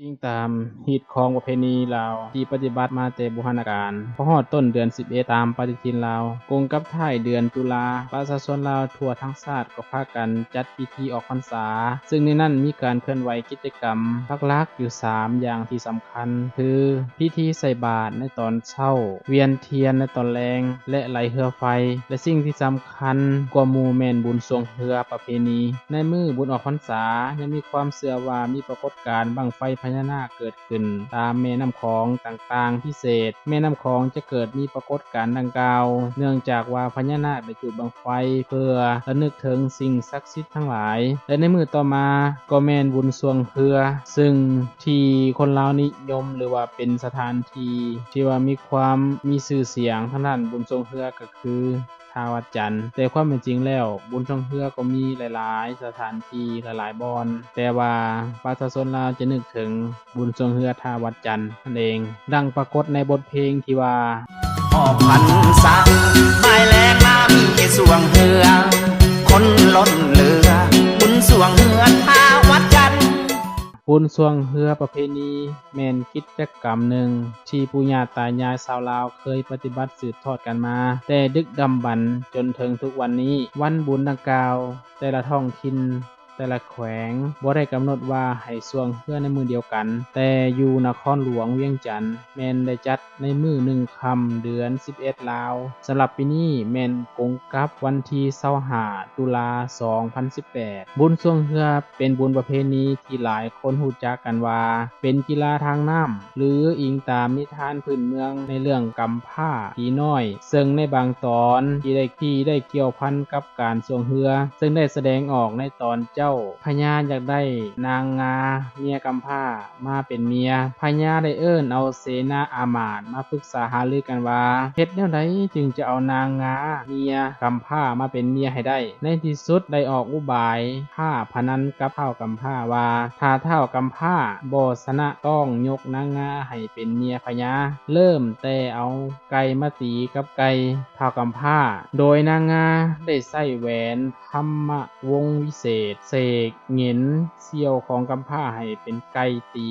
ອີງຕາມຮີດຄອງປະເພນີລາວທີ່ປະຕິບັດມາແຕ່ບູຮານະການ, ພໍຮອດຕົ້ນເດືອນສິບເອັດຕາມປະຕິທິນລາວ, ກົງກັບທ້າຍເດືອນຕຸລາ, ປະຊາຊົນລາວທົ່ວທັງຊາດກໍພາກັນຈັດພິທີອອກພັນສາ, ເຊິ່ງໃນນັ້ນມີການເຄື່ອນໄຫວກິດຈະກຳຫຼັກໆຢູ່ສາມຢ່າງທີ່ສຳຄັນ ຄື ພິທີໃສ່ບາດໃນຕອນເຊົ້າ, ວຽນທຽນໃນຕອນແລງ ແລະ ໄຫຼເຮືອໄຟ ແລະ ສິ່ງທີ່ສຳຄັນກວ່າໝູ່ແມ່ນບຸນຊ່ວງເຮືອປະເພນີ. ໃນມື້ບຸນອອກພັນສາ ຍັງມີຄວາມເຊື່ອວ່າມີປາກົດການບັ້ງໄຟພະຍານາກເກີດຂຶ້ນຕາມແມ່ນ້ຳຂອງຕ່າງໆ ພິເສດ ແມ່ນ້ຳຂອງຈະເກີດມີປາກົດການດັ່ງກ່າວ ເນື່ອງຈາກວ່າພະຍານາກໄດ້ຈູດບັ້ງໄຟເພື່ອລະນຶກເຖິງສິ່ງສັກສິດທັງຫຼາຍ ແລະ ໃນມື້ຕໍ່ມາກໍແມ່ນບຸນຊ່ວງເຮືອ ເຊິ່ງທີ່ຄົນລາວນິຍົມ ຫຼືວ່າເປັນສະຖານທີ່ທີ່ວ່າມີຄວາມມີຊື່ສຽງທາງດ້ານບຸນຊ່ວງເຮືອກໍຄື ທ່າວັດຈັນ. ແຕ່ຄວາມເປັນຈິງແລ້ວ ບຸນຊ່ວງເຮືອກໍມີຫຼາຍໆສະຖານທີ່, ຫຼາຍໆບ່ອນ, ແຕ່ວ່າປະຊາຊົນລາວຈະນຶກເຖິງບຸນຊ່ວງເຮືອທ່າວັດຈັນນັ້ນເອງ. ດັ່ງປາກົດໃນບົດເພງທີ່ວ່າ ອອກພັນສາ ບ່າຍແລງມາມີຊ່ວງເຮືອ ຄົນລົ້ນເຫຼືອ ບຸນຊ່ວງເຮືອທ່າວັດຈັນ. ບຸນຊ່ວງເຮືອປະເພນີແມ່ນກິດຈະກຳໜຶ່ງທີ່ປູ່ຍ່າຕາຍາຍຊາວລາວເຄີຍປະຕິບັດສືບທອດກັນມາແຕ່ດຶກດຳບັນຈົນເຖິງທຸກວັນນີ້. ວັນບຸນດັ່ງກ່າວ ແຕ່ລະທ້ອງຖິ່ນ ແຕ່ລະແຂວງບໍ່ໄດ້ກຳນົດວ່າໃຫ້ຊ່ວງເຮືອໃນມື້ດຽວກັນ, ແຕ່ຢູ່ນະຄອນຫຼວງວຽງຈັນແມ່ນໄດ້ຈັດໃນມື້ໜຶ່ງຄ່ຳເດືອນສິບເອັດລາວ. ສຳລັບປີນີ້ແມ່ນກົງກັບວັນທີຊາວຫ້າຕຸລາສອງພັນສິບແປດ. ບຸນຊ່ວງເຮືອເປັນບຸນປະເພນີທີ່ຫຼາຍຄົນຮູ້ຈັກກັນວ່າເປັນກິລາທາງນ້ຳ ຫຼື ອີງຕາມນິທານພື້ນເມືອງໃນເລື່ອງກຳພ້າຜີນ້ອຍ ເຊິ່ງໃນບາງຕອນທີ່ໄດ້ ທີ່ໄດ້ກ່ຽວພັນກັບການຊ່ວງເຮືອ ເຊິ່ງໄດ້ສະແດງອອກໃນຕອນເຈົ້າ ພະຍາຢາກໄດ້ນາງງາເມຍກຳພ້າມາເປັນເມຍ. ພະຍາໄດ້ເອີ້ນເອົາເສນາອາມາດມາປຶກສາຫາລືກັນວ່າ ເຮັດແນວໃດຈຶ່ງຈະເອົານາງງາເມຍກຳພ້າມາເປັນເມຍໃຫ້ໄດ້. ໃນທີ່ສຸດໄດ້ອອກອຸບາຍທ້າພະນັນກັບທ້າວກຳພ້າວ່າ ຖ້າທ້າວກຳພ້າບໍ່ຊະນະ ຕ້ອງຍົກນາງງາໃຫ້ເປັນເມຍພະຍາ, ເລີ່ມແຕ່ເອົາໄກ່ມາຕີກັບໄກ່ທ້າວກຳພ້າ, ໂດຍນາງງາໄດ້ໃຊ້ແຫວນທຳມະວົງວິເສດ ເສກເຫງັນສ່ຽວຂອງກຳພ້າໃຫ້ເປັນໄກ່ຕີ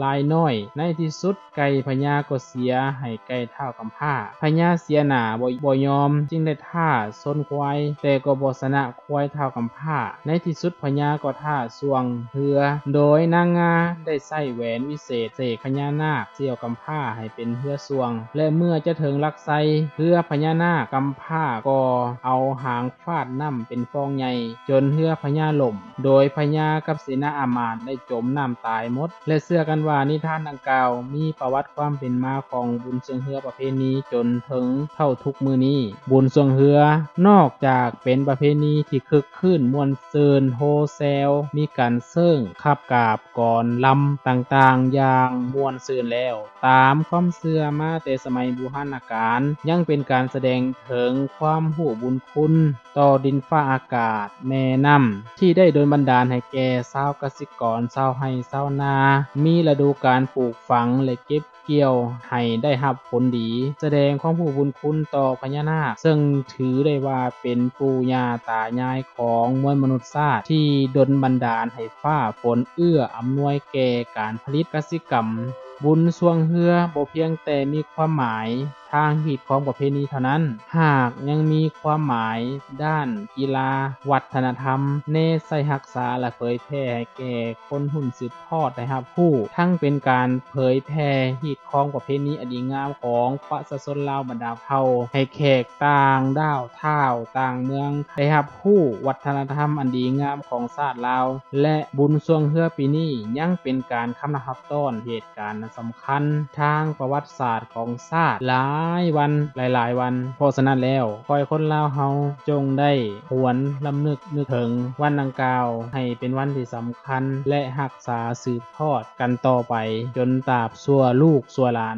ລາຍນ້ອຍ. ໃນທີ່ສຸດໄກ່ພະຍາກໍເສຍໃຫ້ໄກ່ທ້າວກຳພ້າ. ພະຍາເສຍໜ້າບໍ່ ບໍ່ຍອມ ຈຶ່ງໄດ້ທ້າຊົນຄວາຍ ແຕ່ກໍບໍ່ຊະນະຄວາຍທ້າວກຳພ້າ. ໃນທີ່ສຸດພະຍາກໍທ້າຊ່ວງເຮືອ ໂດຍນາງງາໄດ້ໃຊ້ແຫວນວິເສດເສກພະຍານາກສ່ຽວກຳພ້າໃຫ້ເປັນເຮືອຊ່ວງ ແລະ ເມື່ອຈະເຖິງຫຼັກໄຊເຮືອພະຍານາກ, ກຳພ້າກໍເອົາຫາງຟາດນ້ຳເປັນຟອງໃຫຍ່ ຈົນເຮືອພະຍາລົ້ມ, ໂດຍພະຍາກັບເສນາອາມາດໄດ້ຈົມນ້ຳຕາຍໝົດ ແລະ ເຊື່ອກັນວ່ານິທານດັ່ງກ່າວມີປະຫວັດຄວາມເປັນມາຂອງບຸນຊ່ວງເຮືອປະເພນີຈົນເຖິງເທົ່າທຸກມື້ນີ້. ບຸນຊ່ວງເຮືອນອກຈາກເປັນປະເພນີທີ່ຄຶກຄື້ນມ່ວນຊື່ນໂຮແຊວ, ມີການເສີ້ງ, ຂັບກາບ, ກອນລຳຕ່າງໆຢ່າງມ່ວນຊື່ນແລ້ວ, ຕາມຄວາມເຊື່ອມາແຕ່ສະໄໝບູຮານະການ ຍັງເປັນການສະແດງເຖິງຄວາມຮູ້ບຸນຄຸນຕໍ່ດິນຟ້າອາກາດ, ແມ່ນ້ຳ ທີ່ໄດ້ດົນບັນດານໃຫ້ແກ່ຊາວກະສິກອນ, ຊາວໄຮ່ຊາວນາ ມີລະດູການປູກຝັງ ແລະ ເກັບກ່ຽວໃຫ້ໄດ້ຮັບຜົນດີ, ສະແດງຄວາມຮູ້ບຸນຄຸນຕໍ່ພະຍານາກ ເຊິ່ງຖືໄດ້ວ່າເປັນປູ່ຍ່າຕາຍາຍຂອງມວນມະນຸດຊາດ ທີ່ດົນບັນດານໃຫ້ຟ້າຝົນເອື້ອອຳນວຍແກ່ການຜະລິດກະສິກຳ. ບຸນຊ່ວງເຮືອບໍ່ພຽງແຕ່ມີຄວາມໝາຍທາງຮີດຄອງປະເພນີເທົ່ານັ້ນ, ຫາກຍັງມີຄວາມໝາຍດ້ານກິລາ, ວັດທະນະທຳ, ແນໃສ່ຮັກສາ ແລະ ເຜີຍແຜ່ໃຫ້ແກ່ຄົນຮຸ່ນສືບທອດໄດ້ຮັບຮູ້, ທັງເປັນການເຜີຍແຜ່ຮີດຄອງປະເພນີອັນດີງາມຂອງປະຊາຊົນລາວບັນດາເຜົ່າ ໃຫ້ແຂກຕ່າງດ້າວ ທ້າວຕ່າງເມືອງໄດ້ຮັບຮູ້ວັດທະນະທຳອັນດີງາມຂອງຊາດລາວ ແລະ ບຸນຊ່ວງເຮືອປີນີ້ຍັງເປັນການຄຳນັບຮັບຕ້ອນເຫດການອັນສຳຄັນທາງປະຫວັດສາດຂອງຊາດຫຼາຍວັນ ຫຼາຍໆວັນ. ເພາະສະນັ້ນແລ້ວ ຂໍໃຫ້ຄົນລາວເຮົາຈົ່ງໄດ້ຫວນລຳນຶກນຶກເຖິງວັນດັ່ງກ່າວ ໃຫ້ເປັນວັນທີ່ສຳຄັນ ແລະ ຮັກສາສືບທອດກັນຕໍ່ໄປ ຈົນຕາບຊົ່ວລູກຊົ່ວຫຼານ.